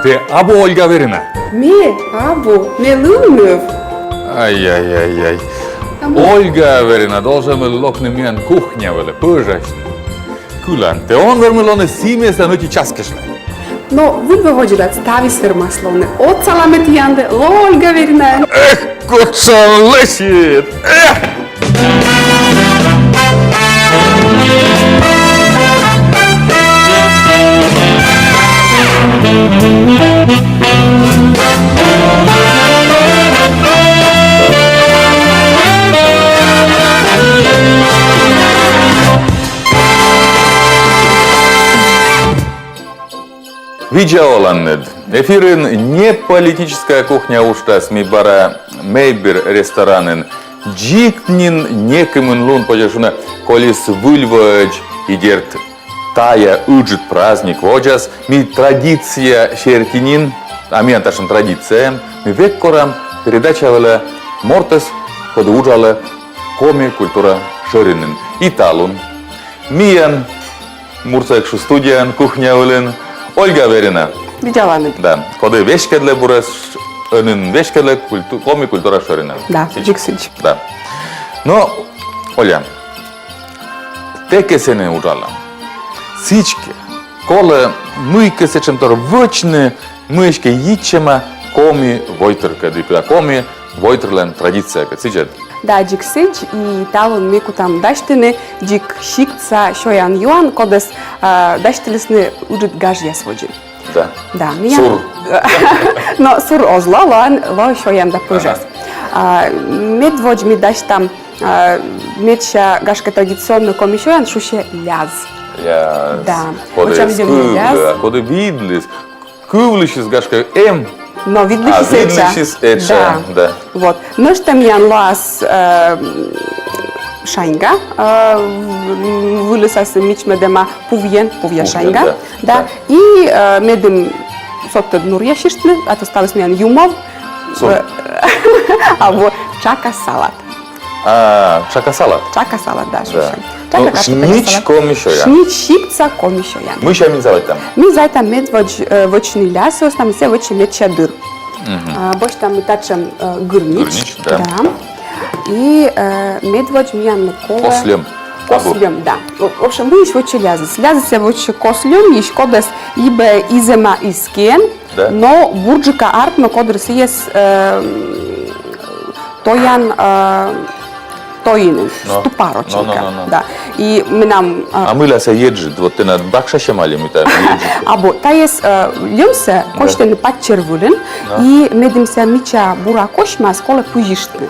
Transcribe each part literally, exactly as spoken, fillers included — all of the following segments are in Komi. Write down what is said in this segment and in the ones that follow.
Тэ абу Ольга Аверина? Ме абу, ме лыв ныв. Ай-яй-яй-яй. Ольга Аверина должен был локны миян кухня вылӧ пӧжасьны. Кылан, тэ он вермы лоны сійӧ местаын ӧти час кежлӧ. Но вывті водзӧ да ставыс вермас лоны. Отсала ме тіянлы, ло Ольга Аверина. Эх, кутшӧм лӧсьыд! Эх! Видза оланныд! Эфирын «Неполитическая кухня» уджтас. Ми бара «Мейбир» ресторанын. Дзик нин некымын лун, позьӧ шуны, колис Выль воӧдз, и дерт тайӧ ыджыд праздник водзас ми традиция серти нин, а миян татшӧм традиция, ми век корам передача вылӧ мортӧс, коді уджалӧ коми культура шӧринын. И талун миян «Мурса Экшшӧй» студияын, кухня вылын Ольга Аверина. Видза оланныд. Да. Коді веськӧдлӧ, бурӧс ӧнін веськӧдлӧ культу-, коми культура шӧринӧ. Да, дзик сідз. Да. Но, Оля, тэ кӧ сэні уджалан, сідзкӧ, колӧ мыйкӧ сэтшӧмтор вӧчны, мый эськӧ йитчӧма коми войтыркӧд, и коми войтырлӧн традициякӧд, сідз ӧд? Да, дзик сідз, и талун ми кутам дасьтыны дзик сиктса сёян-юан, кодӧс, а, дасьтылісны ыджыд гажъяс водзын. Да. Да, миян. Сур. Но сур оз ло, лоӧ, лоӧ сёян да пӧжас. Ага. А, медводз ми дасьтам, а, медся, гашкӧ, традиционнӧй коми сёян, шусьӧ ляз. Ляз. Да. Коді вӧчам ляз. Коді видліс. Кывлысьыс, гашкӧ, эм. Но видлысьыс этша. А видлысьыс этша, да. Да. Вот. Нӧшта миян лоас, э, шаньга, э, в-, вылыс асьным мичмӧдӧма пувйӧн, пувъя шаньга. Пувйӧн, да. Да. Да. И, э, медым содтӧд нуръясьыштны, а то ставыс миян юмов. Со- Э, а вот тшака салат. А, тшака салат. Тшака салат, да, да, шусьӧ. Ну, тшака, тшака, шнич салат. Коми сёян. Шнич сиктса коми сёян. Мый сійӧ, ми заводитам? Ми заводитам медводз, э, вӧчны ляз, в основном сійӧ вӧчӧ медся дыр. Мгм. А, босьтам ми татшӧм, э, гырнич. Гырнич, да. Да. И, э, медводз миянлы колӧ. Кос льӧм. Кос льӧм, да. В-, в общем, мыйысь вӧчӧ лязыс. Лязыс сійӧ вӧчӧ кос льӧмысь, кодӧс либӧ изӧма из киӧн, да, но бурджыка артмӧ, кодыр сійӧс, э, тоян, э, тоинын, но, ступа рочӧн кӧ. Но, но, но, но. Да. И менам, э... А мыйла сійӧ еджыд, вот тэнад бакша сьӧм али мый тайӧ еджыд? Абу, тайӧс, э, льӧмсӧ, да, косьтӧны паччӧр вылын, да, и медым сійӧ мича бура косьмас, колӧ пызьыштны.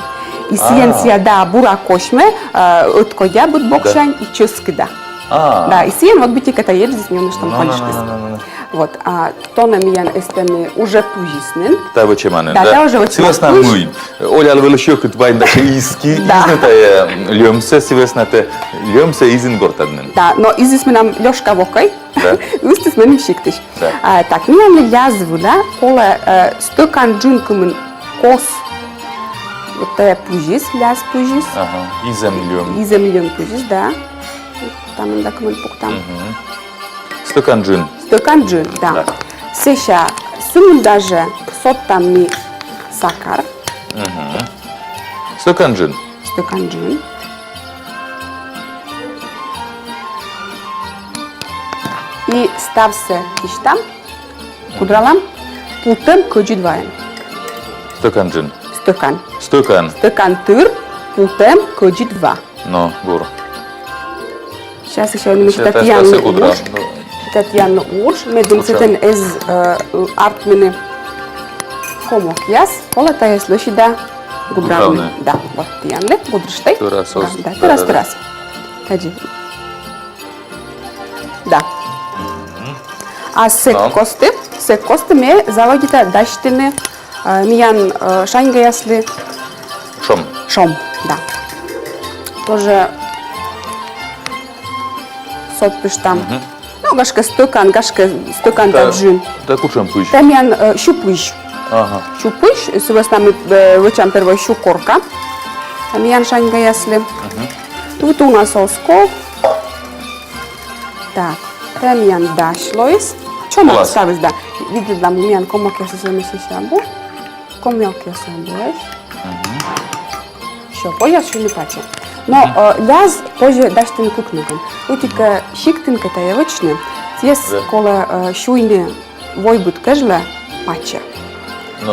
И сійӧн, а, сійӧ, да, бура косьмӧ, э, ӧткодя быд боксянь, да, и чӧскыда. А. Да, и сійӧн вот быттьӧкӧ тайӧ еджыд нин нӧшта, но, но, кончитіс. Но, но, но, но. Вот, а тонӧ миян эстӧні уже пызьысь нин. Тайӧ вӧчӧма нин, да? Да, тайӧ уже вӧчӧма. Сійӧ в основном пызь. Мый. Оля вӧлі сьӧкыд вайны да, ещӧ изки, да, изны тайӧ льӧмсӧ, сійӧ в основном тайӧ льӧмсӧ изін гортад нин. Да, но изыс менам Лёшка вокӧй. Да. Ыстіс меным сиктысь. Да. А, так, миянлы ляз вылӧ колӧ, э, стӧкан джын кымын кос. Вот тайӧ пызьыс, ляз пызьыс. Ага, изӧм льӧм. Изӧм льӧм пызьыс, да. Там ӧнда кымын пуктам. Мгм. Стӧкан джын. Стӧкан джын, да. Да. Сэсся сымында жӧ содтам ми сакар. Мгм. Стӧкан джын. Стӧкан джын. И ставсӧ кисьтам, гудралам путӧм кӧдзыд ваӧн. Стӧкан джын. Стӧкан. Стӧкан. Стӧкан тыр путӧм кӧдзыд ва. Но, бур. Сейчас ещё немножко тіянлы удж. Тіянлы удж, медым сэтӧн эз, э, артмыны комокъяс, колӧ тайӧс лӧсьыда гудравны. Гудравны. Да, вот тіянлы, гудрыштӧй. Тӧрас оз. Да, да, тӧрас, да, тӧрас. Тадзи. Да. А сэк кості, сэк кості ме заводита дасьтыны, э, миян, э, шаньгаяслы. Шом. Шом, да. Тоже содтыштам. Мгм. Ну, гашкӧ, стӧкан, гашкӧ, стӧкан да джын. Да кутшӧм пызь? Тайӧ миян, э, сю пызь. Ага. Сю пызь, сы вӧсна ми, э, вӧчам первой сю корка. Тайӧ миян шаньгаяслы. Мгм. Тувтуна соос ков. Так, тайӧ миян дась лоис. Чома ставыс, да. Видзӧдлам, миян комиокъясыс эмӧсь абу. Комиокъясыс абу, эсь. Всё, позяс сюйны пачӧ. Но э, лязь позьӧ дасьтыны кык ногӧн. Ӧтик, э, сиктын кӧ тайӧ вӧчны, сійӧс колӧ э, сюйны войбыд кежлӧ пачӧ.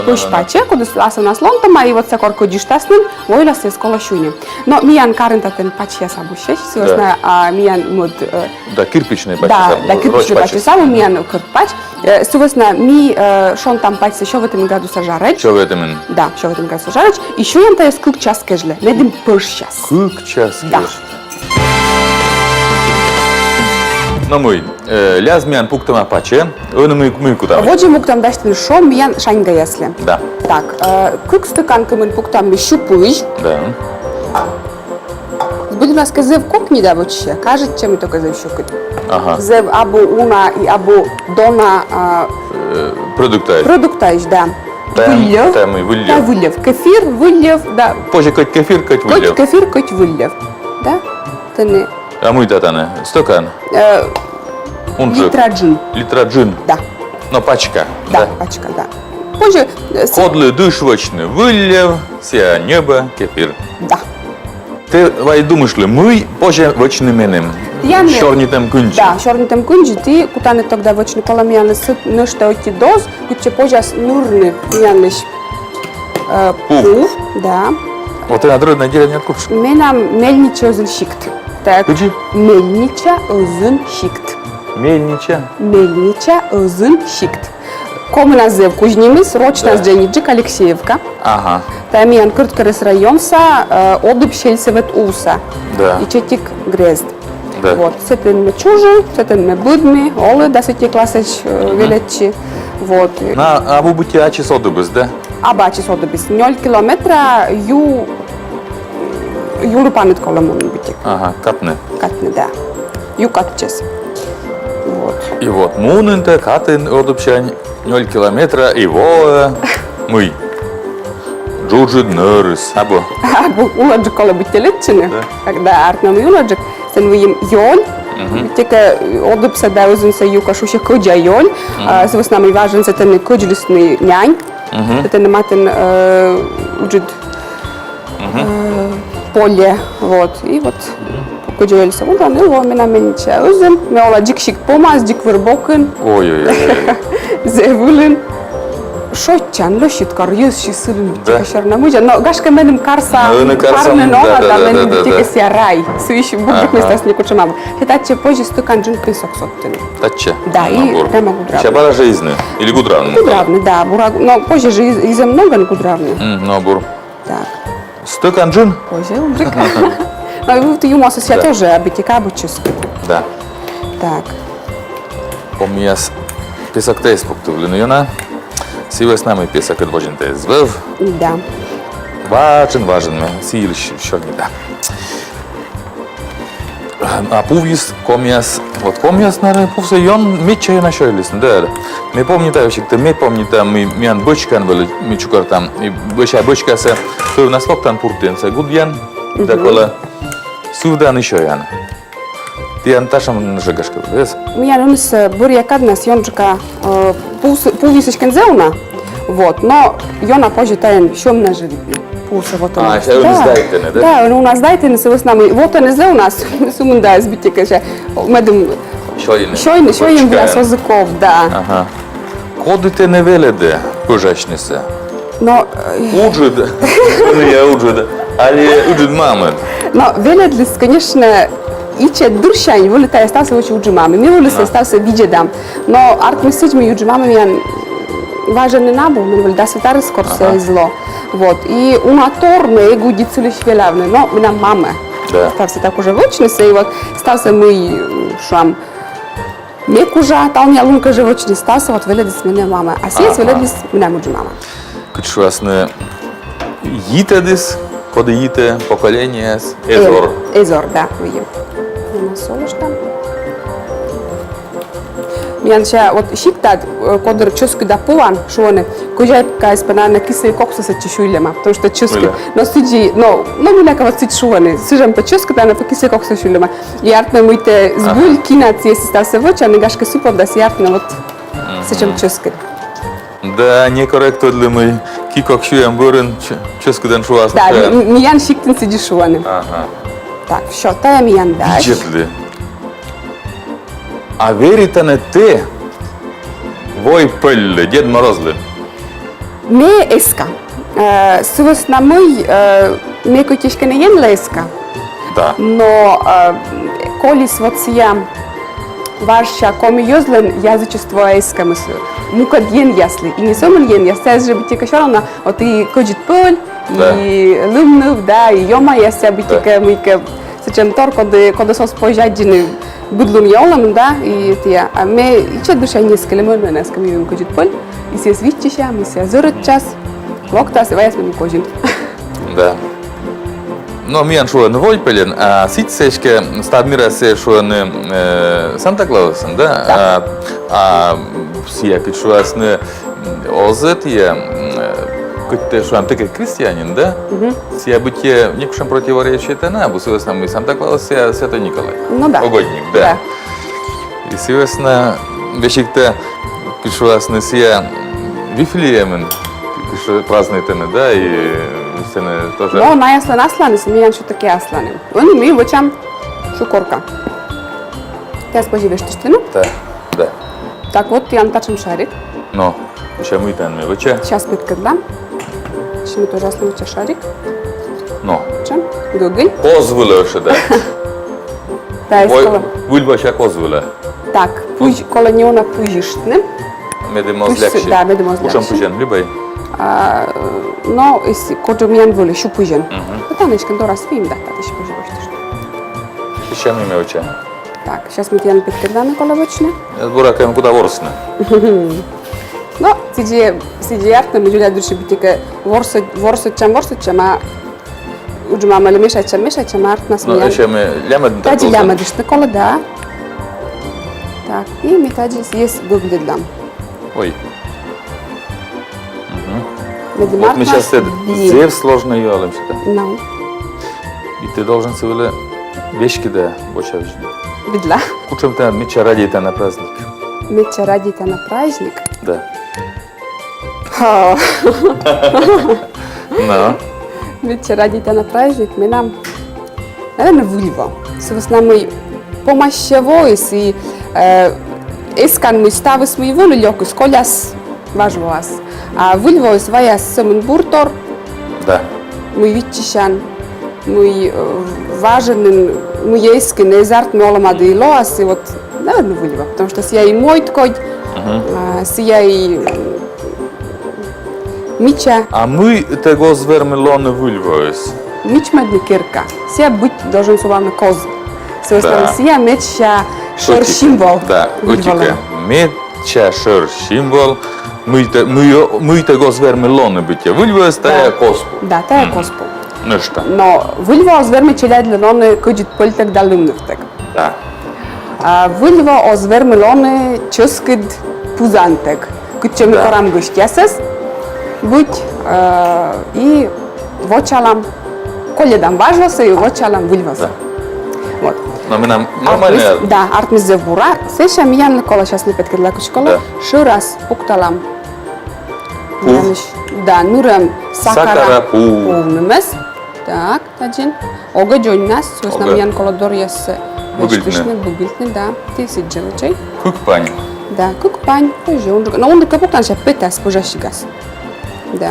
Пызь пачӧ, кодӧс асывнас ломтӧма, и вот сэк кор кӧдзыштас нин, войсӧ сійӧс колӧ сюйны. Но миян карын татӧн пачьяс абу сэсся, сы вӧсна а, миян мӧд э, Да, кирпичнӧй пачьяс абу, да, кирпичнӧй пачьяс абу, миян кӧрт пач. Э, сы вӧсна ми э, шонтам пачсӧ сё вӧтӧмын градуса жарӧдз. Сё вӧтӧмын. Да, сё вӧтӧмын градуса жарӧдз. И сюям тайӧс кык час кежлӧ, медым пӧжсяс. Кык час кежлӧ. Но мый, э, лязь миян пуктӧма пачӧ, ӧні мый, мый кутам? Водзӧ ми кутам дасьтыны шом миян шаньгаяслы. Да. Так, э, кык стӧкан кымын пуктам ми сю пызь. Да. Збыльмас кӧ, зэв кокни да вӧчсьӧ, кажитчӧ, мый токӧ зэв сьӧкыд. Ага. Зэв абу уна и абу дона а, э, продуктаысь. Продуктаысь, да. Тайӧ, выльӧв. Тайӧ мый, выльӧв. Да, выльӧв. Кефир, выльӧв, да. Позьӧ кӧть кефир, кӧть выльӧв. Кӧть кефир, кӧть выльӧв. Да? Тэнӧ. А мыйта тані? Стӧкан? Э, Унджык. Литра джын. Литра джын. Да. Но пачка. Да, да, пачка, да. Позьӧ э, с- Кодлы дыш вӧчны выльӧв, сійӧ ньӧбӧ кефир. Да. Тэ вай думыштлы, мый позьӧ вӧчны меным. Тіянлы сёрнитӧм кындзи. Да, сёрнитӧм кындзи, ті кутанныд тогда вӧчны колӧ миянлы сыт нӧшта ӧти доз, кытчӧ позяс нырны миянлысь э, пув. Пув, да. Вот тэнад роднӧй деревняыд кутшӧм? Менам Мельнича ӧзын сикт. Так. Кыдзи? Мельнича ӧзын сикт. Мельнича? Мельнича ӧзын сикт. Комынас зэв кузь нимыс, рочнас дженьыдджык, Алексеевка. Ага. Тайӧ миян Кӧрткерӧс районса э, Одыб сельсӧвет увса. Да. Ичӧтик грезд. Да. Вот. Сэтӧн ме чужи, сэтӧн ме быдми, олі дас ӧти классӧдз э, велӧдчи. Вот. На, абу быттьӧ ачыс Одыбыс, да? Абу ачыс Одыбыс. Нёль километра ю, юлы паныд колӧ мунны быттьӧ. Ага, катны. Катны, да. Ю катчӧс. Вот. И вот мунін тэ катын Одыбсянь нёль километра и воӧ мый? Джуджыд нӧрыс, абу? Абу, унаджык колӧ быттьӧ лэччыны. Да. Когда артмӧ мый унаджык, сэн выйым ёль. Мгм. Тіянкӧ Одыбсӧ да ӧзынсӧ юкӧ шусьӧ Кӧдза ёль. Мгм. А, сы вӧсна мый важӧн сэтӧні кӧдзлісны нянь. Мгм. Сэтӧні матын э, ыджыд э, поле. Вот. И вот Кӧдза ёльсӧ вуджан, и во менам Мельнича ӧзын. Ме ола дзик сикт помас, дзик вӧр бокын. Ой-ой-ой. Зэв ылын. Шойччан, лӧсьыд кар, йӧзсьыс ылын. Да. Тіянкӧ сёрнитӧм мыйжа. Но гашкӧ меным карса, но ӧні карса парны, но да, да, да, да, да. Сійӧ рай. Сыысь бурджык местаыс некутшӧм абу. Ага. Тадз позьӧ стӧкан джын песок содтыны. Тадз? Да, и прямо гудравны. Ага. Сэсся бара жӧ изны? Или гудравны? Гудравны, да. Бура, но позьӧ жӧ из-, изӧм ногӧн гудравны. М, но бур. Так. Стӧкан джын? Позьӧ, ужик. Но и вывті юмас сэсся тоже, а быттьӧкӧ абу чӧскыд. Да. Так. Помас песок тайӧс пуктывлыны ёна. Сы вӧсна мый песокыд водзын тайӧ зэв. Да. Важӧн, важӧн ме сы йылысь сёрнита. А пувйыс комияс, вот комияс, наверно, пувсӧ ён медся ёна сёйлісны, да, да. Ме помнита, вообще-то, ме помнита, ми, миян бӧчкаӧн вӧлі ми чукӧртам. И бӧчка, бӧчкасӧ сӧвнас локтан пуртӧн, сійӧ гудъян, да колӧ сывдан и сёян. Тіян татшӧм жӧ, гашкӧ, вӧлі, эз? Миян ӧні сійӧ бӧръя каднас ёнджыка э, пувйыс, пувйыс эськӧ зэв уна. Вот, но ёна позьӧ тайӧн сьӧмнас жӧ витны. Пувсӧ вотӧмнас. А, сійӧ ӧні сдайтӧны, да? Да, ӧні уна сдайтӧны, сы вӧсна мый вотӧны зэв уна, сымында эз быттьӧкӧ сійӧ, медым сёйны, сёйны, сёйны вӧчкаӧн. Вылас оз и ков, да. Ага. Коді тэнӧ велӧдӧ пӧжасьнысӧ? Но э, уджыд, ӧнія уджыд, али ыджыд мамыд? Но велӧдліс, конечно, ичӧт дырсянь вӧлі тайӧ ставсӧ вӧчӧ ыджыд мамӧ. Ми вӧлі сійӧс ставсӧ видзӧдам. Но артмис сідз, мый ыджыд мамӧ миян важӧн нин абу, мен вӧлі дас вит арӧс, кор сійӧ эз ло. Вот. И уна тор ме эг удит сылысь велявны, но менам мамӧ. Да. Ставсӧ так уже вӧчнысӧ, и вот ставсӧ, мый, м, шуам, ме кужа талунъя лун кежлӧ вӧчны, ставсӧ вот велӧдіс менӧ мамӧ. А сійӧс велӧдіс менам ыджыд мамӧ. Кыдз шуасны, йитӧдыс, коді йитӧ поколениеяс, эз ор. Эз ор, да, выйым. Миян сэсся вот сиктад, э, кодыр чӧскыда пуан, шуӧны, кӧзяйкаыс пӧ, наверно, кисӧй коксӧ сэтчӧ сюйлӧма, потому что чӧскыд. Мыйла? Но сідзи, но, но мыйлакӧ вот сідз шуӧны, сыжӧм пӧ чӧскыд, а наверно, кӧ кисӧй коксӧ сюйлӧма. И артмӧ, мый тэ збыль кинад сійӧс ставсӧ вӧчан, и гашкӧ сы поддас и артмӧ, вот. Сэтшӧм чӧскыд. Да, некор эг тӧдлы, мый ки-кок сюйӧм бӧрын чӧ-, чӧскыдӧн шуасны. Да, ми-, миян сиктын сідзи шуӧны. Ага. Так, всё, тайӧ миян дась. Видзӧдлы. А веританныд тэ Вой Пӧльлы, Дед Морозлы? Ме эска. Э, сы вӧсна мый, э, ме кӧть эськӧ нин Енлы эска. Да. Но, э, колис вот сійӧ важся коми йӧзлӧн язычество эскӧмыс мукӧд Енъяслы. И не сӧмын Енъяс, сійӧ жӧ быттьӧкӧ всё равно, вот и Кӧдзыд Пӧль, да, и Лымныв, да, и Ёмаяс, сійӧ быттьӧкӧ, да, мыйкӧ сэтшӧмтор, коді, кодӧс оз позь аддзыны быд лунъя олӧмын, да, и тайӧ, а ме ичӧт дырсянь эскылі, мӧд нин эскӧ, мый Кӧдзыд Пӧль, и сійӧс виччыся, мый сійӧ зӧрӧдчас, локтас, ваяс меным козин. Да. Но миян шуӧны Вой Пӧльӧн, а сідз эськӧ став мирас сійӧс шуӧны, э, Санта-Клаусӧн, да? Да. А, а сійӧ, кыдз шуасны, оз тайӧ, э, кыдз тэ шуан, тэ кӧ крестьянин, да? Мгм. Сійӧ быттьӧ некутшӧм противоречиетӧ на абу, сы вӧсна мый Санта-Клаус сійӧ Святой Николай. Ну да. Угодник, да. Да. И сы вӧсна весиг тэ, кыдз шуасны, сійӧ Вифлеемын, кыдз празднуйтӧны, да, и сэні тоже. Но наяслӧн асланыс, миян всё-таки асланым. Ӧні ми вӧчам сю корка. Тайӧс позьӧ вештыштны. Да, да. Так, вот тіян татшӧм шарик. Но, ещӧ мый тан ме вӧча. Сейчас петкӧдлам. Ещӧ ми тоже аслам вӧча шарик. Но. Чем? Гӧгыль. Коз вылӧ ещӧ, да. Да, выль вося коз вылӧ. Так, пызь, колӧ неуна пызьыштны. Медым оз ляксьы. Да, медым оз ляксьы. Кутшӧм пызьӧн, любӧй? А, но, если кутшӧм миян вӧлі, сю пызьӧн. Мгм. Тані эськӧ дорас выйым да, татысь пызь вӧчтыштны. Ещӧ ми ме вӧча. Так, сейчас ми тіян петкӧдлам, колӧ вӧчны. Эд, буракӧ, куда ворсны. Но, сідзи, сідзи артмӧ, мый дзоля дырсьы быттьӧкӧ ворсӧ-, ворсӧдчам, ворсӧдчам, а Уджмам али мешайтчам, мешайтчам, артмас. Но миян. Ещӧ ми лямӧдны. Тадзи лямӧдыштны колӧ, да. Так, и ми тадзи сійӧс гӧгыльӧдлам. Ой. Мгм. Вот ми сейчас тэнӧ зэв сложнӧй юалӧм сета. Ну. И тэ должен сы вылӧ веськыда вочавидзны. Видла. Кутшӧм тэнад медся радейтана праздник? Медся радейтана праздник? Да. Ха. Но. Медся радейтана праздник менам, наверно, Выль во. Сы вӧсна мый помасьӧ воыс и, э, эскан, мый ставыс, мый вӧлі лёкыс, коляс важ воас. А Выль воыс ваяс сӧмын бур тор. Да. Мый виччысян, мый, э, важӧн нин, мый эскын, эз артмы олӧмаӧсь и лоас, и вот, наверно, Выль во, потому что сійӧ и мойд кодь, а, сійӧ и, м, мича. А мый тэнад оз вермы лоны Выль воыс? Мичмӧдны керка. Сійӧ быть должен сулавны коз. Сы вӧсна мый сійӧ медся шӧр символ. Да, Выль волӧн. Медся шӧр символ. Мый тэ, мый, мый тэнад оз вермы лоны быттьӧ Выль воыс, тайӧ коз пу. Да, тайӧ коз пу. Нӧшта. Но Выль во оз вермы челядьлы лоны Кӧдзыд Пӧльтӧг да Лымнывтӧг. Да. А Выль во оз вермы лоны чӧскыд пызантӧг. Кытчӧ ми корам гӧсьтъясӧс быть, э, и вочаалам, колльӧдам важ восӧ и вочаалам Выль восӧ. Да. Вот. Но менам нормально. Артмис, да, артмис зэв бура. Сэсся миянлы колӧ, сейчас ми петкӧдла, кыдз колӧ. Да. Шӧрас пукталам. Пув. Да, нырӧм сакара пув. Сакара пув. Пувнымӧс. Так, тадзи. Огӧ дзоньнас, сы вӧсна миян колӧ доръяссӧ вештыштны, быгыльтны, да. Тэ сідзи вӧчӧй. Кык пань. Да, кык пань, позьӧ унджык. Но унджык кӧ пуктан, сэсся петас пӧжасигас. Да.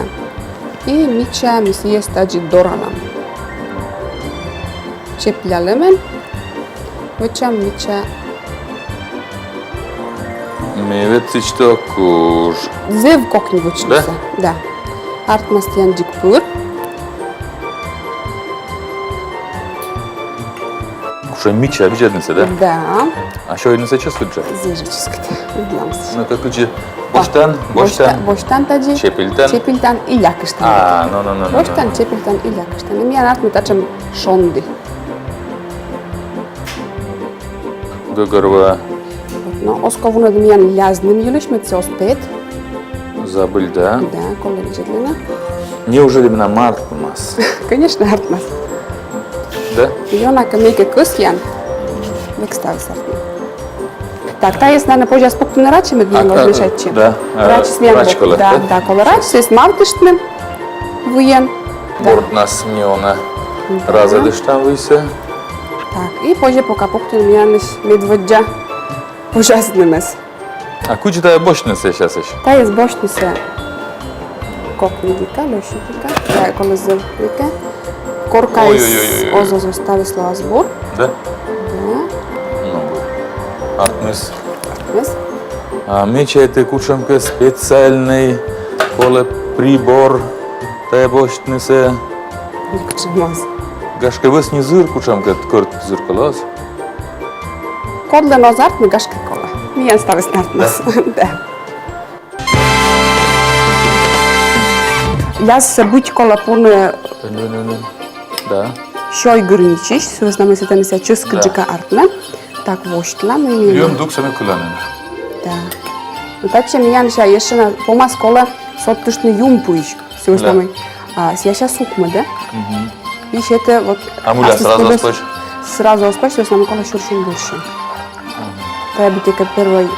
И мича ми сійӧс тадзи доралам. Чеплялӧмӧн. Вӧчам мича. Ме ведь сэтчӧ ог куж. Зэв кокни вӧчнысӧ. Да? Да. Артмас тіян дзик пыр. Кутшӧм мича, видзӧднысӧ, да? Да. А сёйнысӧ чӧскыд жӧ? Зэв жӧ чӧскыд. Видлам. Но-ка, кыдзи. Босьтан, босьтан. Босьтан тадзи. Чепильтан. Чепильтан и лякыштан. А, но, но, но, но. Босьтан, чепильтан и лякыштан. И миян артмӧ татшӧм шонді. Гӧгӧрвоа. Но оз ков вунӧдны миян лязным йылысь, мед сійӧ оз пет. Забыли, да? Да, колӧ видзӧдлыны. Неужели менам артмас? Конечно, артмас. Да? Ёна кӧ мыйкӧ кӧсъян, век ставыс артмӧ. Так, тайӧс, наверно, позяс пуктыны рачӧ, мед миянлы оз мешайтчы. Да. Рачыс миян колӧ, да? Да, да, колӧ рач, то есть мавтыштны вуйӧн. Бӧрднас неуна разӧдыштам вуйсӧ. Так, и позьӧ пока пуктыны миянлысь медводдза пӧжаснымӧс. А кыдзи тайӧ босьтнысӧ, час ещё? Тайӧс босьтнысӧ кокньыдика, лёсьыдика. Тайӧ колӧ зэв вӧлі. Коркаыс оз-оз, ставыс лоас бур. Да? Да. Ну, артмис. Артмис. А ме чайті, кутшӧмкӧ специальный колӧ прибор тайӧ босьтнысӧ. Кутшӧм оз. Гашкӧ, вӧсни зыр, кутшӧмкӧ кӧрт зыр колӧ оз. Кодлӧн оз артмы, гашкӧ, колӧ. Миян ставыс артмас. Да. Да. Ляз сьӧд быть колӧ пуны. Да. Сёй гырничысь, сы вӧсна мый сэтӧні сійӧ чӧскыдджыка артмӧ. Так, восьтлам. Льӧм дук сэтӧні кыланын. Да. Но татчӧ миян сэсся ещё на помас колӧ содтыштны юмпуысь. Сы вӧсна мый, а, сійӧ сэсся сукмӧ, да? Мгм. И сэтӧні вот... А мыйла сразу оз позь? Сразу оз позь, сы вӧсна мый колӧ сюрсьыны-бурсьыны. Мгм. Тайӧ быттьӧкӧ первой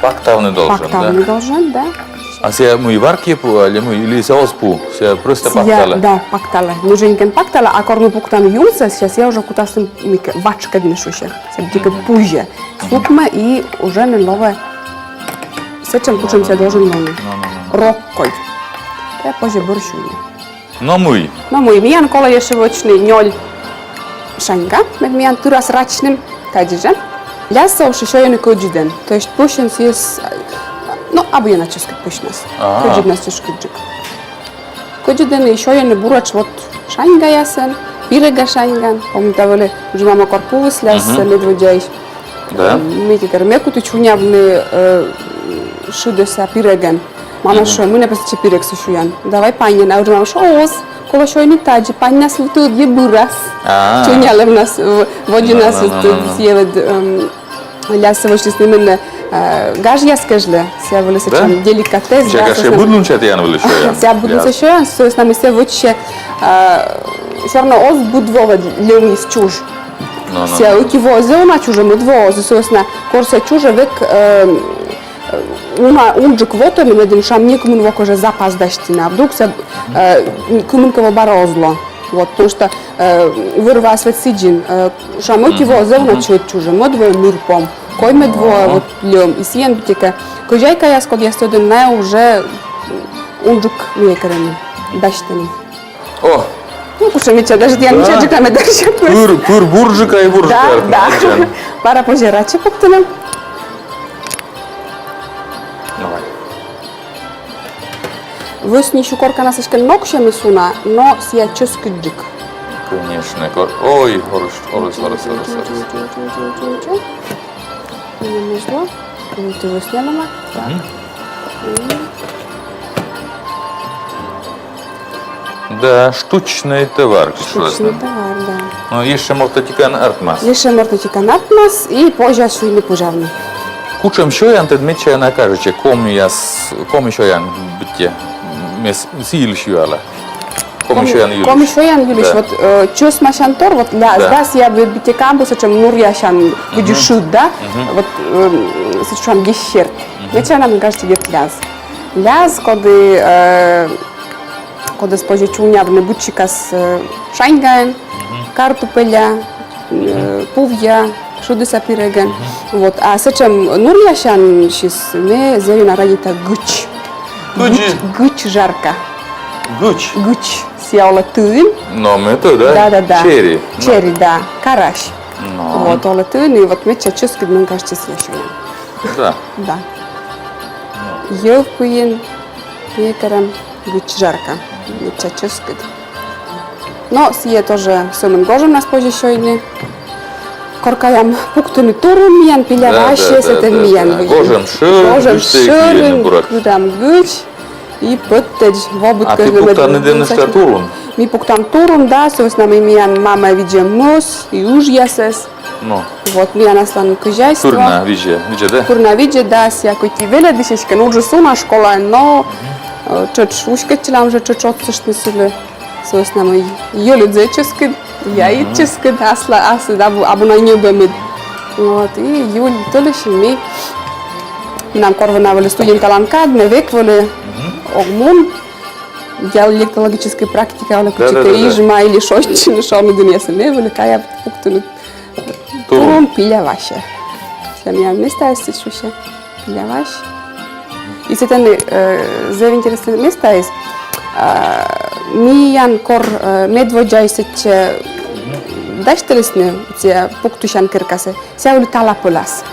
пактавны должен, да? Пактавны должен, да. А сійӧ мый, варкйӧ пу, али мый, или сійӧ оз пу, сійӧ просто пакталӧ? Да, пакталӧ. Муженькӧн пакталӧ, а кор ми пуктам юмсӧ, сійӧ, сійӧ уже кутас мыйкӧ вачкӧдны шусьӧ. Сійӧ быттьӧкӧ пузьӧ. Сукмӧ и уже нин лоӧ сэтшӧм, кутшӧм сійӧ должен лоны. Но, но, но, но. Рок кодь. Тайӧ позьӧ бӧр сюйны. Но мый? Но мый, миян колӧ ещӧ вӧчны нёль шаньга, мед миян тырас рачны, тадзи жӧ. Ляз сійӧс сёйӧны кӧдзыдӧн. То есть пӧсьӧн сійӧс, но, абу ёна чӧскыд пӧсьнас. А. Кӧдзыднас чӧскыдджык. Кӧдзыдӧн и сёйӧны буретш вот шаньгаясӧн, пирега шаньгаӧн. Помнита, вӧлі, уджалам кор пу вӧсляс, мгм, медводдзаысь. Да. М, ме кӧ кор, ме куті чунявны, э, шыдӧса пирегӧн. Мамӧ шуӧ: «Мый нӧ пӧ сэтчӧ пирегсӧ сюян? Давай паньӧн». А уджалам шуӧ: «Оз, колӧ сёйны тадзи, паньнас тӧдйӧ бырас». А. Чунявлӧмнас, в-, водзынас, да, да, да, да, сійӧ вот, эм, ляз сійӧс вӧчисны именно, э, гажъяс кежлӧ, сійӧ вӧлі сэтшӧм деликатес, да, гашкӧ, сійӧ быд лунсянь вӧлі сёян. Сійӧ быд лунсянь сёян, сы вӧсна мый сійӧ вӧчсьӧ, э, всё равно оз быд во льӧмыс чуж. Но, но, сійӧ, но, ӧти во зэв уна чужӧ, мӧд во оз, сы вӧсна кор сійӧ чужӧ, век, э, уна, унджык вотӧмӧн, медым шуам, некымын во кежлӧ запас дасьтыны, а вдруг сійӧ, э, кымынкӧ во бара оз ло. Вот, потому что, э, вӧр-ваыс ведь сідзи нин, э, шуам, ӧти во зэв уна чӧд чужӧ, мӧд во ныр пом, коймӧд во вот льӧм, и сійӧн быттьӧкӧ кӧзяйкаяс, кодъяс тӧдӧны, найӧ уже унджык, мый, керӧны, дасьтӧны. О! Ну, кутшӧм мича, даже тіян мичаджыка медся. Пыр, пыр бурджыка и бурджыка. Да, да. Бара позьӧ рачӧ пуктыны. Давай. Вӧсни сю корканас эськӧ ноксьӧмыс уна, но сійӧ чӧскыдджык. Конечно, кор-, ой, орыс, орыс, орыс, орыс, орыс. Немножко. Ты вӧснялӧма. Так. Мгм. Да, штучный товар. Штучный товар, да. Но ещӧ мортӧн-ӧтикӧн артмас. Ещӧ мортӧн-ӧтикӧн артмас, и позьӧ сюйны, пӧжавны. Кутшӧм сёян тӧд медся на кажитчӧ, комияс, коми сёян быттьӧ, ме с-, сы йылысь юала. Коми сёян йылысь. Коми сёян йылысь, да. Вот, э, чӧсмасянтор, вот ля-, да, ляз сійӧ быттьӧкӧ абу сэтшӧм нуръясян, мгм, кыдзи шыд, да? Мгм. Вот, э, сэтшӧм десерт. Мгм. Медся на, мне кажется, ӧд ляз. Ляз, коді, э, кодӧс позьӧ чунявны быд сикас, э, шаньгаӧн, мгм, картупеля, э, мгм, пувъя, шыдыса пирегӧн. Мгм. Вот. А сэтшӧм нуръясянсьыс ме зэв ёна радейта гыч. Гыч. Гыч, гыч жарка. Гыч. Гыч. Сійӧ олӧ тыын. Но ме тӧда, да? Да, да, да. Черри. Но. Черри, да. Карась. Но. Вот, олӧ тыын, и вот медся чӧскыд, мне кажется, сійӧ сёян. Да. Да. Но. Йӧв пиын, некерам, гыч жарка. Медся чӧскыд. Но сійӧ тоже сӧмын гожӧмнас позьӧ сёйны. Кор каям пуктыны турун миян, пиля ваысь, да, да, сэтӧн, да, миян, да, выйым. Гожӧм шӧрын, гожӧм шӧрын, кырам гыч. И пӧттӧдз во быд кежлӧ. А ті пуктанныд нӧшта турун? Ми пуктам турун, да, сы вӧсна мый миян мамӧ видзӧ мӧс и ыжъясӧс. Ну. Вот, миян асланым кӧзяйство. Пыр на видзӧ, видзӧ, да? Пыр на видзӧ, да, сійӧ кӧть и велӧдысь эськӧ, но уджыс уна, школаын, но, э, тшӧтш уськӧдчылам жӧ, тшӧтш отсыштны сылы. Сы вӧсна мый йӧлыд зэв чӧскыд, яйыд чӧскыд, аслад, аслад абу, абу на ньӧбӧмыд. Вот, и июль тӧлысьын ми, менам кор вӧлі студенталан кад, ме век вӧлі ог мун диалектологическӧй практика вӧлі кутшӧмкӧ Ижма или шойччыны, шоныдінъясӧ, ме вӧлі кая пуктыны турун Пилявасьӧ. Сійӧ миян местаыс шусьӧ, Пилявась. И сэтӧні, э, зэв интереснӧй местаыс. А, миян кор, э, медводдзаысь сэтчӧ дасьтылісны сійӧ пуктысян керкасӧ, сійӧ вӧлі тала пӧлас.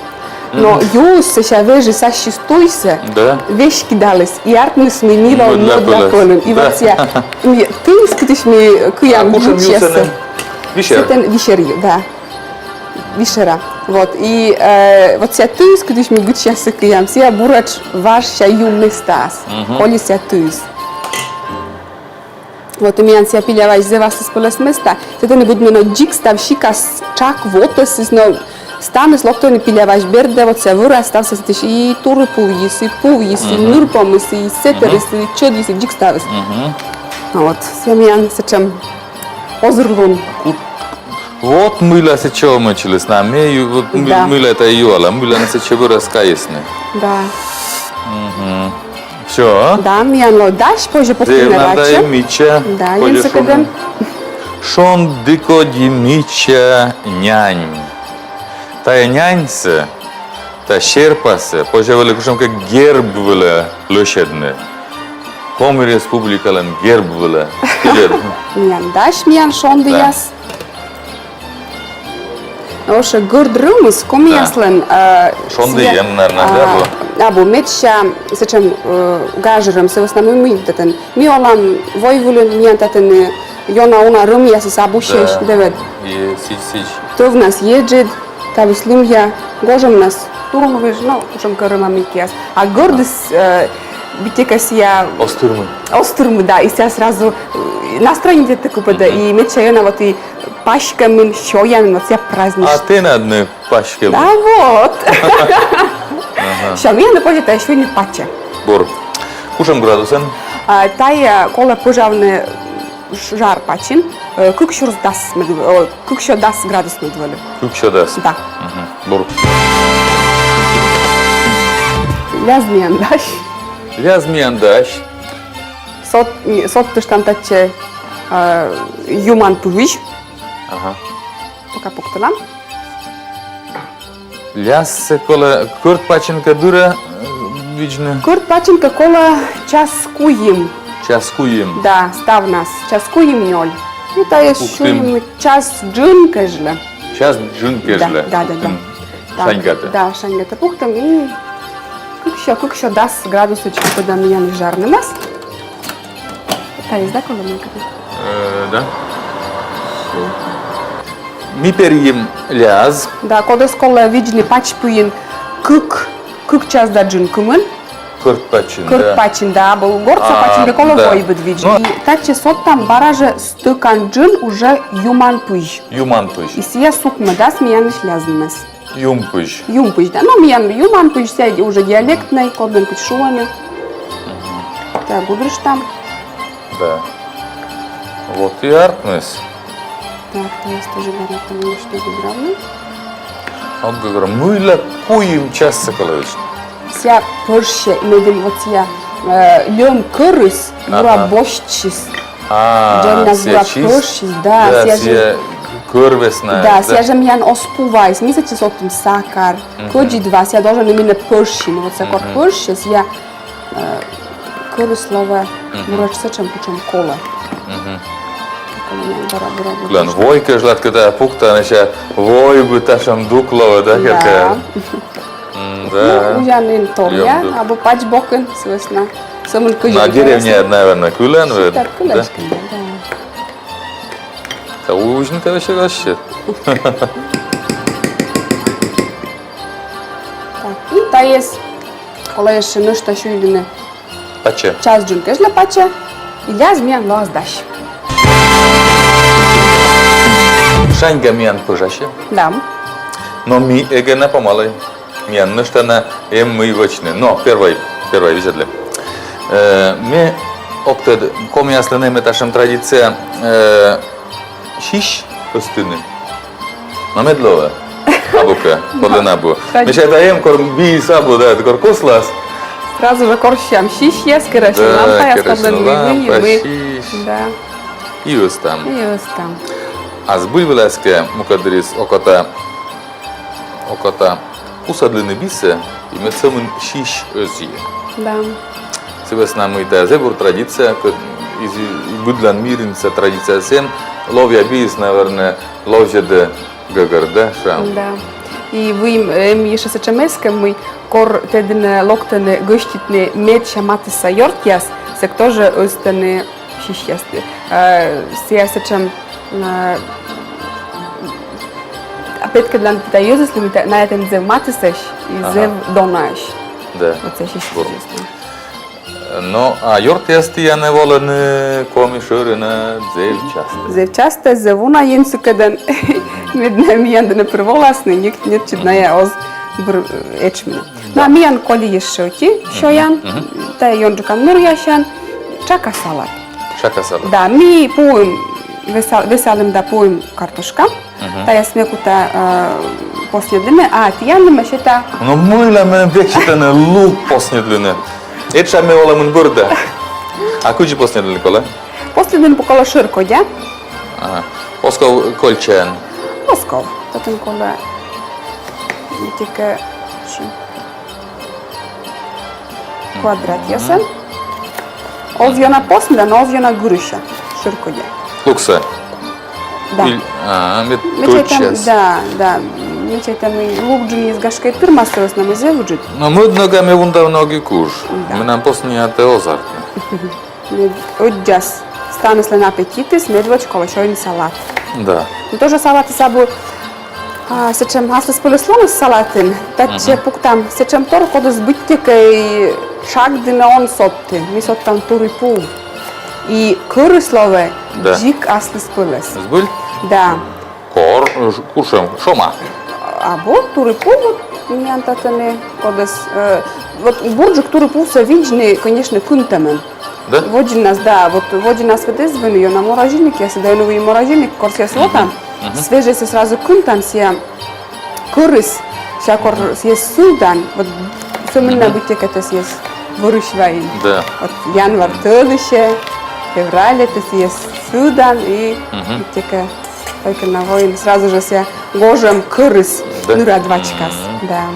Но юыс сэсся вежис ассьыс туйсӧ, веськӧдаліс, и артмис, мый нин он мӧдла пӧлӧн. И вот сійӧ, ми, тыыс, кытысь ми кыям гычьяссӧ. Сэтӧн Вишер ю, да. Вишера. Вот. И, э, вот сійӧ тыыс, кытысь ми гычьяссӧ кыям, сійӧ буретш важся ю местаас. Коли сійӧ тыыс. Вот и миян сійӧ Пилявась зэв аслыспӧлӧс места. Сэтӧні быдмӧ, но, дзик став сикас тшак вотӧсыс, но станыс локтӧны Пилявась бердӧ, вот сійӧ вӧрас ставсӧ сэтысь: и турипувйыс, и пувйыс, и нырпомыс, и сэтӧрыс, и чӧдйыс, и дзик ставыс. Вот. Сійӧ миян сэтшӧм озырлун. Вот мыйла сэтчӧ омӧлчылісны, а ме ю-, вот мы-, мыйла тайӧ юала, мыйла нӧ сэтчӧ вӧрас кайисны. Да. Всё. Да, миян лоӧ дась, позьӧ пуктыны рачӧ. Мича. Да, позьӧ шуны. Шонді кодь мича нянь. Тайӧ няньсӧ, тайӧ серпассӧ позьӧ вӧлі кутшӧмкӧ герб вылӧ лӧсьӧдны. Коми Республикалӧн герб вылӧ. Тыдалӧ? Миян дась, миян шондіяс. Вообще гӧрд рӧмыс комияслӧн, э, шонді эм, наверно, да, абу? Абу, медся сэтшӧм, э, гажӧрӧм, сы вӧсна мый, мый татӧн. Ми олам войвылын, миян татӧн, э, ёна-уна рӧмъясыс абу сэсся, да ведь. И сідз, сідз. Тӧвнас еджыд, ставыс лымъя, гожӧмнас турун выж, но кутшӧмкӧ рӧма мыйкӧяс. А гӧрдыс, э, быттьӧкӧ сійӧ оз тырмы. Оз тырмы, да, и сійӧ сразу, э, настроение тӧдтӧ кыпӧдӧ, и медся ёна вот и паськӧмын, сёянын, вот сійӧ праздничнӧй. А тэнад нин паськӧмын. Да вот. Ага. Всё, миянлы позьӧ тайӧ сюйны пачӧ. Бур. Кутшӧм градусӧн? А, тайӧ, э, колӧ пӧжавны ж-, жар пачын, э, кык сюрс дас мед-, о, кык сё дас градус мед вӧлі. Кык сё дас? Да. Мгм. Бур. Ляз миян дась. Ляз миян дась. Сод-, не, содтыштам татчӧ, э, юман пызь. Ага. Пока пуктылам. Лязсӧ колӧ кӧрт пачын кӧ дыр, э, видзны? Кӧрт пачын кӧ колӧ час куим. Час куим. Да, ставнас. Час куим-нёль. И тайӧс сюйим час джын кежлӧ. Час джын кежлӧ. Да, да, да. Пуктам. Так, шаньгатӧ. Да, шаньгатӧ пуктам и кык сё, кык сё дас градусӧдз кыпӧдам миянлысь жарнымас. Тайӧс, да, колӧ мыйкӧ? Э, да. Ми перйим ляз. Да, кодӧс колӧ видзны пач пиын кык, кык час да джын кымын. Кӧрт пачын, да. Кӧрт пачын, да, абу гортса пачын, да, колӧ войбыд видзны. И татчӧ содтам бара жӧ стӧкан джын уже юман пызь. Юман пызь. И сійӧ сукмӧдас миянлысь лязнымӧс. Юм пызь. Юм пызь, да. Но миян юман пызь, сійӧ уже диалектнӧй, кодлӧн кыдз шуӧны. Тайӧ гудрыштам. Да. Вот и артмис. Так, тайӧс тоже бара там нӧшта гудрам. Ог гӧгӧрво, мыйла куим чассӧ колӧ вӧчны. Сійӧ пӧжсьӧ, медым вот сійӧ, э, льӧм кӧрыс бура босьтчис. А, джыннас бура пӧжсис, да, сійӧ жӧ кӧр вӧсна. Да, сійӧ жӧ миян оз пу вайис, ми сэтчӧ содтім сакар, кӧдзыд ва, сійӧ должен именно пӧжсьыны. Вот сійӧ кор пӧжсьӧ, сійӧ, э, кӧрыс лоӧ буретш сэтшӧм, кутшӧм колӧ. Колӧ миян бура, бура, бура. Кыдз вой кежлӧ кӧ тайӧ пуктан, сійӧ войбыд татшӧм дук лоӧ, да, керка? Да. М, да. Ну, узян нин торъя, абу пач бокын, сы вӧсна. Сӧмын кыдз. На деревняяд, наверно, кылан вед. Сэтӧр кылан, да. Да, узьны тайӧ весиг ассьыд. Так, и тайӧс колӧ ещӧ нӧшта сюйны. Пачӧ. Час джын кежлӧ пачӧ, и ляз миян лоас дась. Шаньга миян пӧжасьӧ. Да. Но ми эгӧ на помалӧй. Миян нӧшта на эм мый вӧчны. Но, первой, первой видзӧдлы. Э, ме ог тӧд, комияслӧн эм-ӧ татшӧм традиция, э, сись ӧзтыны. Но мед лоӧ. Лука, подлӧн абу. Мися, да эм кор бис абу, да, кор кослас. Сразу жӧ корсям сисьяс, керосин лампаяс, керосин лампа, сись. Да. И ӧзтам. И ӧзтам. А збыль вылас кӧ мукӧддырйиыс окота, окота усӧдлыны бисӧ, и мед сӧмын сись ӧзйӧ. Да. Сы вӧсна мый тайӧ зэв бур традиция, кӧ-, изы-, быдлаын мирын сійӧ традицияыс эм, ловъя биыс, наверное, ловзьӧдӧ гӧгӧр, да, шуам? Да. И выйым эм ещӧ сэтшӧм эскӧм, мый кор тэ дінӧ локтӧны гӧститны медся матысса ёртъяс, сэк тоже ӧзтӧны сисьясті. Э, сійӧ сэтшӧм, э, а петкӧдлан тайӧ йӧзыслы, мый та-, найӧ тэн зэв матысӧсь и зэв донаӧсь. Да. Вот сійӧ сисьяс. Но, а ёртъяс тіянӧ волӧны Коми шӧрын зэв частӧ. Зэв частӧ, зэв уна, ен сыкӧдӧн. Мед найӧ миян дінӧ пыр воласны, ньӧ-, ньӧтчыд найӧ оз быр, э, этшмыны. Но, а миян коли ещӧ ӧти сёян, тайӧ ёнджыкан нуръясян, тшака салат. Тшака салат. Да, ми пуим, весал-, весалім да пуим картошка. Тайӧс ме кута, э, посньӧдлыны, а тіянлы ме сета. Но мыйла меным век сетӧны лук посньӧдлыны? Этша ме олӧмын бӧрда. А кыдзи посньӧдлыны колӧ? Посньӧдлыны колӧ шӧркодя. Ага. Оз ков кольчаӧн? Оз ков. Татӧн колӧ тшӧтш квадратъясӧн. Оз ёна посны да, но оз ёна гырыся. Шӧркодя. Луксӧ? Да. Ме чайтӧм, да, да. Ме чайтӧм, и лук джынйыс, гашкӧ, тырмас, сы вӧсна мый зэв ыджыд. Но мӧд ногӧн ме вундавны ог и куж. Да. Менам посниятӧ оз артмы. Мед ӧддзас станыслӧн аппетитыс, медводз колӧ сёйны салат. Да. Но тоже салатыс абу, а, сэтшӧм аслыспӧлӧслуныс салатын. Татчӧ пуктам сэтшӧм тор, кодӧс быттьӧкӧ и тшак дінӧ он содты. Ми содтам турипув. И кӧрыс лоӧ дзик аслыспӧлӧс. Збыль? Да. Кор, э, ш-, кутшӧм, шома? Абу, турипув, вот, миян татӧні, кодӧс, э, вот бурджык турипувсӧ видзны, конечно, кынтӧмӧн. Да? Водзынас, да, вот водзынас ведь эз вӧвны ёна морозильникъясӧ, да, ӧні выйым морозильник, кор сійӧс вотан, свежӧйсӧ сразу кынтан, сійӧ кӧрыс, сійӧ кор сійӧс сывдан, вот сӧмын на быттьӧкӧ тэ сійӧс вӧрысь вайин. Да. Вот январь тӧлысьӧ, февральӧ тэ сійӧс сывдан и быттьӧкӧ только на воин, сразу жӧ сійӧ гожӧм кӧрыс нырад вачкас. Да.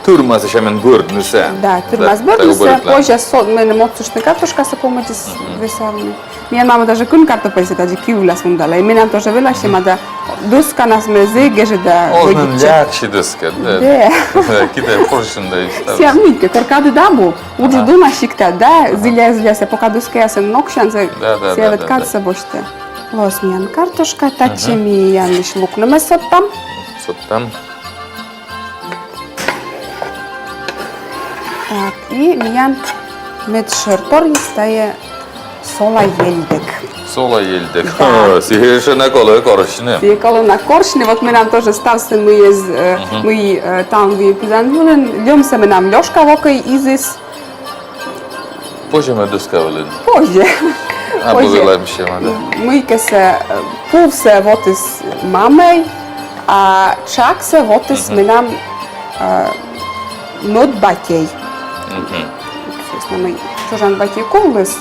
Тырмас сэтшӧмӧн бӧрднысӧ. Да, тырмас бӧрднысӧ, позяс со-, меным отсыштны картошкасӧ помӧдзыс весавны. Миян мама даже кын картопельсӧ тадзи ки вылас вундалӧ. И менам тоже велӧдчӧма да, дӧсканас ме зэв гежӧда. Оз нин ляксьы дӧска, да. Да. Кидӧ поршень да и ставыс. Сійӧ мыйкӧ, кор кадыд абу, уджыд уна сиктад, да, зіля-зіля сійӧ, пока дӧскаясӧн ноксян, сійӧ, да, да, сійӧ да, ведь да, кадсӧ босьтӧ. Лоас миян картошка, татчӧ миянлысь лукнымӧс содтам. Содтам. Так, и миян медшӧр торйыс тайӧ сола ельдӧг. Сола ельдӧг. Да. Сійӧ ещӧ на колӧ корсьны. Сійӧ колӧ на корсьны. Вот менам тоже ставсӧ, мый эз, э, мый, э, таун выйым пызан вылын, льӧмсӧ менам Лёшка вокӧй изис. Позьӧ ме дӧска вылын? Позьӧ. А позьӧ. Позьӧ лэбсьӧма, да. Мыйкӧсӧ, э, пувсӧ вотіс мамӧй, а тшаксӧ вотіс менам, э, мӧд батьӧй. Мгм. Собственно, мый чужан батьӧй куліс.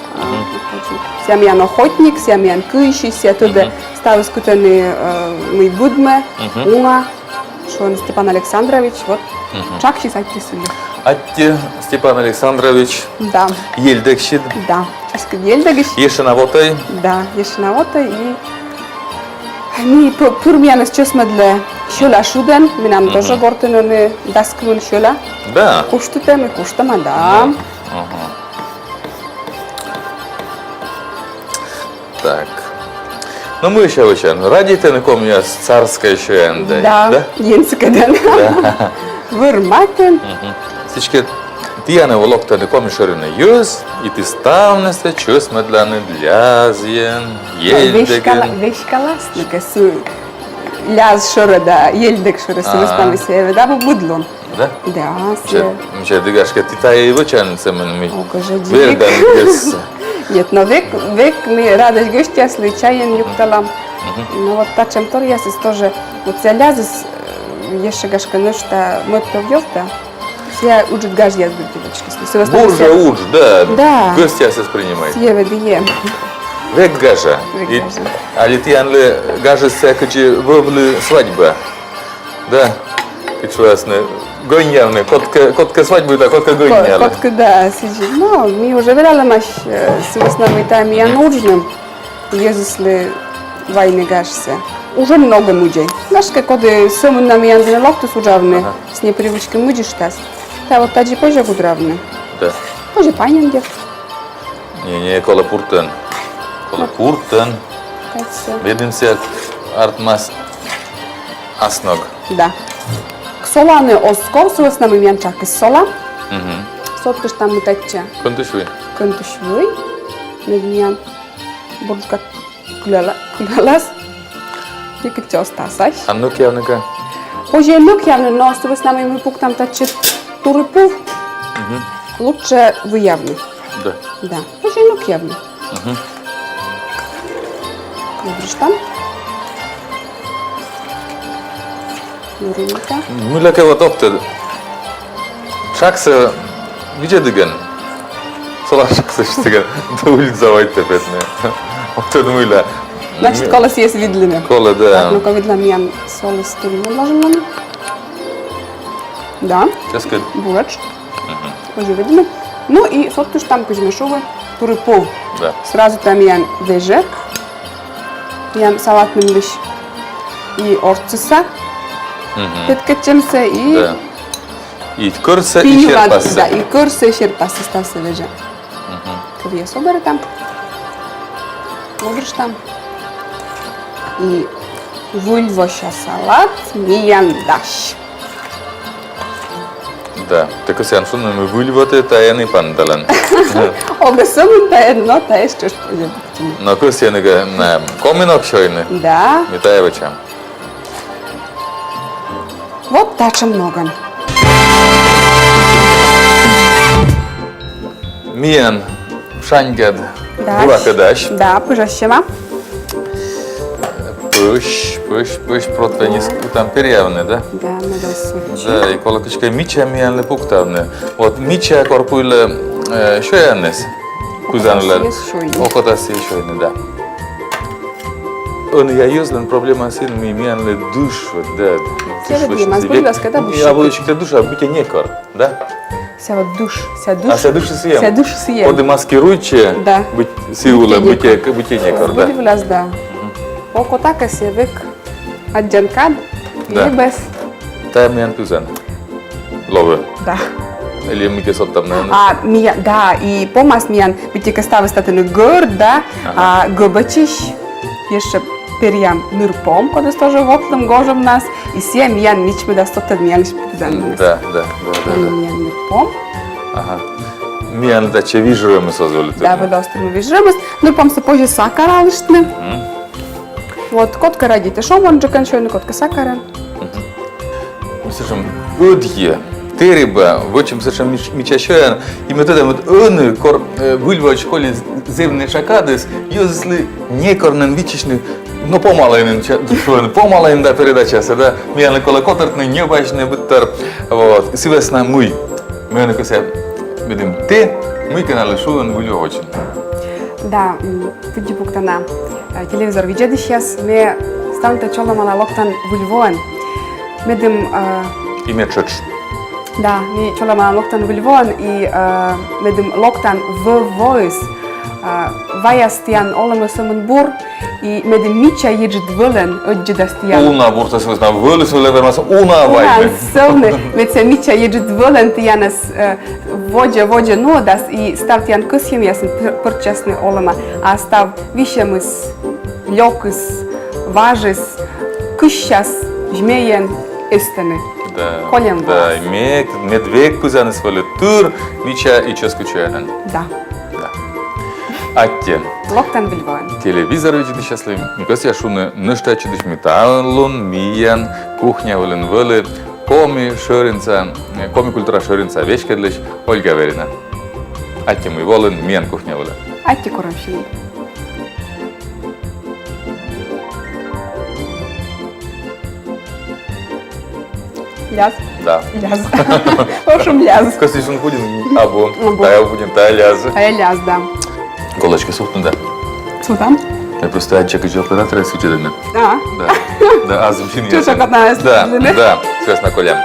Сійӧ миян охотник, сійӧ миян кыйсьысь, сійӧ тӧдӧ ставыс, кытӧні, э, мый быдмӧ, уна. Шуӧны Степан Александрович, вот, тшаксьыс аттьӧ сылы. Аттьӧ, Степан Александрович. Да. Ельдӧгсьыд. Да. Аскыд ельдӧгысь. Ещӧ на вотӧй. Да, ещӧ на вотӧй. И ми п-, пыр миянӧс чӧсмӧдлӧ сьӧла шыдӧн, менам тоже гортын ӧні дас кымын сьӧла. Да. Куштытӧм и куштӧма, да. Ага. Так. Но мый ещӧ вӧчан? Радейтӧны комияс царскӧй сёян да? Да, ен сыкӧдӧн. Да. Вӧр матын. Мгм. Сідзкӧ, тіянӧ локтӧны Коми шӧрын йӧз, и ті ставнысӧ чӧсмӧдланныд лязйӧн, ельдӧгӧн. Веськала-, веськаласны кӧ сы ляз шӧрӧ да ельдӧг шӧрӧ, сы вӧсна мый сійӧ ведь абу быд лун. Да? Да, сійӧ. Мися, мися, ды, гашкӧ, ті тайӧ вӧчан сӧмын, мый... Ог жӧ дзик. Вердан гӧсса. Нет, но век, век ми радӧсь гӧсьтъяслы чайӧн юкталам. Мгм. Но вот татшӧм торъясыс тоже, вот сійӧ лязыс, э, Ещӧ, гашкӧ, нӧшта мӧд тӧв ёвта. Сійӧ ыджыд гажъяс дырйи вӧчкисны. Сы вӧсна мый... Бур жӧ сійӧ удж, да. Да. Гӧсьтъясӧс принимайтны. Сійӧ ведь и эм. Век гажа. Век гажа. Али тіянлы гажыс сійӧ кыдзи вӧвлы свадьба. Да. Кыдз шуасны, гӧньявны. Кодкӧ, кодкӧ свадьбуйтӧ, кодкӧ гӧньялӧ. Кодкӧ, да, сідзи. Но ми уже вералӧмаӧсь, э, сы вӧсна мый тайӧ миян уджным йӧзыслы вайны гажсӧ. Уже ногӧн мудзӧй. Гашкӧ, коді сӧмын на миян дінӧ локтіс уджавны, ага, с непривычки мудзыштас. Та вот тадзи позьӧ гудравны. Да. Позьӧ паньӧн дерт. Не, не, колӧ пуртӧн. Колӧ пуртӧн. Кадсӧ. Медым сійӧ артмас асног. Да. Солаӧн оз ков, сы вӧсна мый миян тшакыс сола. Мгм. Содтыштам ми татчӧ. Кӧнтысь вый. Кӧнтысь вый. Мед миян бурджыка кыляла-, кылялас. Тикытчӧ оз тасась. А нӧкъявны кӧ? Позьӧ нӧкъявны, но сы вӧсна мый ми пуктам татчӧ турипув. Мгм. Лучше выявны. Да. Да. Позьӧ нӧкъявны. Мгм. Нуӧдыштам. Нурымта. Мыйлакӧ вот ог тӧд. Тшаксӧ видзӧдігӧн. Сола тшаксӧ видзӧдігӧн. Да уль заводитӧ петны. Ог тӧд мыйла. Значит, ми-, колӧ сійӧс видлыны. Колӧ, да. Так, ну-ка, видлам, миян солыс тырмӧ должен лоны. Да. Чӧскыд. Буретш. Мгм. Позьӧ видлыны. Ну и содтыштам, кыдз ме шуи, турипув. Да. Сразу та миян вежӧ. Миян салатным дась и ортсыса. Мгм. Петкӧдчӧмсӧ и... Да. И кӧрсӧ, и серпассӧ. Да, и кӧрсӧ, и серпассӧ, ставсӧ вежӧ. Мгм. Кывъяс оберетам. Оберыштам. И выльвося салат миян дась. Да. Тэ кӧсъян шуны, мый выльвотӧ тайӧн и панталан. Огӧ сӧмын тайӧн, но тайӧс тшӧтш позьӧ пуктыны. Но кӧсъян кӧ, на, коми ног сёйны. Да. Ми тайӧ вӧчам. Вот татшӧм ногӧн. Миян шаньгад, да, буракӧ дась. Да, пыжасьӧма. Пӧсь, пӧсь, пӧсь, противеньыс кутам перъявны, да? Да, мед оз сувтчы. Да, и колӧ кыдзкӧ мича миянлы пуктавны. Вот мича кор пуйлӧ, э, сёяныс. Пызан вылад. Окота сійӧс сёйны. Окота сійӧс сёйны, да. Ӧнія йӧзлӧн проблема сыын, мый миянлы дыш вот, да. Дыш вот. Абу ещӧ дыша, быттьӧ некор, да? Сійӧ вот дыш, сійӧ дыш. А сійӧ дыш сійӧ. Сійӧ дыш сійӧ. Коді маскируйтчӧ, да, быть сійӧ улӧ, быттьӧ, быттьӧ некор, да. Выльвылас, да. Мгм. Окота кӧ, сійӧ век аддзан кад, да, либӧ. Тайӧ миян пызан лоӧ. Да. Или мыйкӧ содтам на. А, миян, да, и помас миян, быттьӧкӧ ставыс татӧні гӧрд, да, ага, а гӧбӧчысь ещӧ перъям нырпом, кодӧс тоже вотлім гожӧмнас, и сійӧ миян мичмӧдас, содтӧд миянлысь пызаннас. Да, да, да, да, да. Миян нырпом. Ага. Миян татчӧ виж рӧмыс оз вӧлі. Да, вӧлі оз тырмы виж рӧмыс. Нырпомсӧ позьӧ сакаралыштны. Мгм. Вот, кодкӧ радейтӧ шомвонджыкӧн сёйны, кодкӧ сакарӧн. Мгм. Сэтшӧм ӧдйӧ, тэрыба, вӧчим сэтшӧм мич-, мича сёян, и ме тӧда, вот ӧні, кор, э, выльвоӧдз колис зэв нӧшта кадыс, йӧзыслы некор нин виччысьны, но помалӧ нин, ча-, шуӧны, помалӧ нин да передачасӧ, да, миянлы колӧ котӧртны, ньӧбасьны быдтор, вот, сы вӧсна мый. Ме ӧні кӧсъя, медым тэ мыйкӧ налы шуин Выль во водзын. Да, м, пыдди пуктана, э, телевизор видзӧдысьяс, ме ставнытӧ чолӧмала локтан Выль воӧн. Медым, э, и ме тшӧтш. Да, ме чолӧмала локтан Выль воӧн, и, э, медым локтан вӧв воыс, э, ваяс тіян олӧмӧ сӧмын бур, и медым мича еджыд вӧлӧн ӧддзӧдас тіян. Уна буртӧ сы вӧсна, вӧлыс вӧлӧ вермас уна вайны. Унаӧн сӧвны, мед сійӧ мича еджыд вӧлӧн тіянӧс, э, водзӧ-водзӧ нуӧдас, и став тіян кӧсйӧмъясыд пӧр-, пӧрччасны олӧмӧ, а став висьӧмыс, лёкыс, важыс кыссяс змейӧн эстӧны. Да. Кольӧм воас. Да, и мед, мед век пызаныс вӧлі тыр, мича и чӧскыд сёянӧн. Да. Да. Аттьӧ. Локтан Выль воӧн. Телевизор видзӧдысьяслы ми кӧсъям шуны нӧшта ӧтчыдысь, мый талун миян кухня вылын вӧлі коми шӧринса, коми культура шӧринса веськӧдлысь Ольга Аверина. Аттьӧ, мый волін миян кухня вылӧ. Аттьӧ, кор эм сьылан. Ляз. Да. Ляз. В общем, ляз. Кӧсйисны пудин абу. Абу. Тайӧ пудин, тайӧ ляз. Тайӧ ляз, да. Колӧ эськӧ сувтны да. Сувтам. Ме просто аддза, кыдзи операторъяс видзӧдӧны. А. Да. Да, азым синъясӧн. Чё, так одна из Да, длины? Да, сейчас на коле.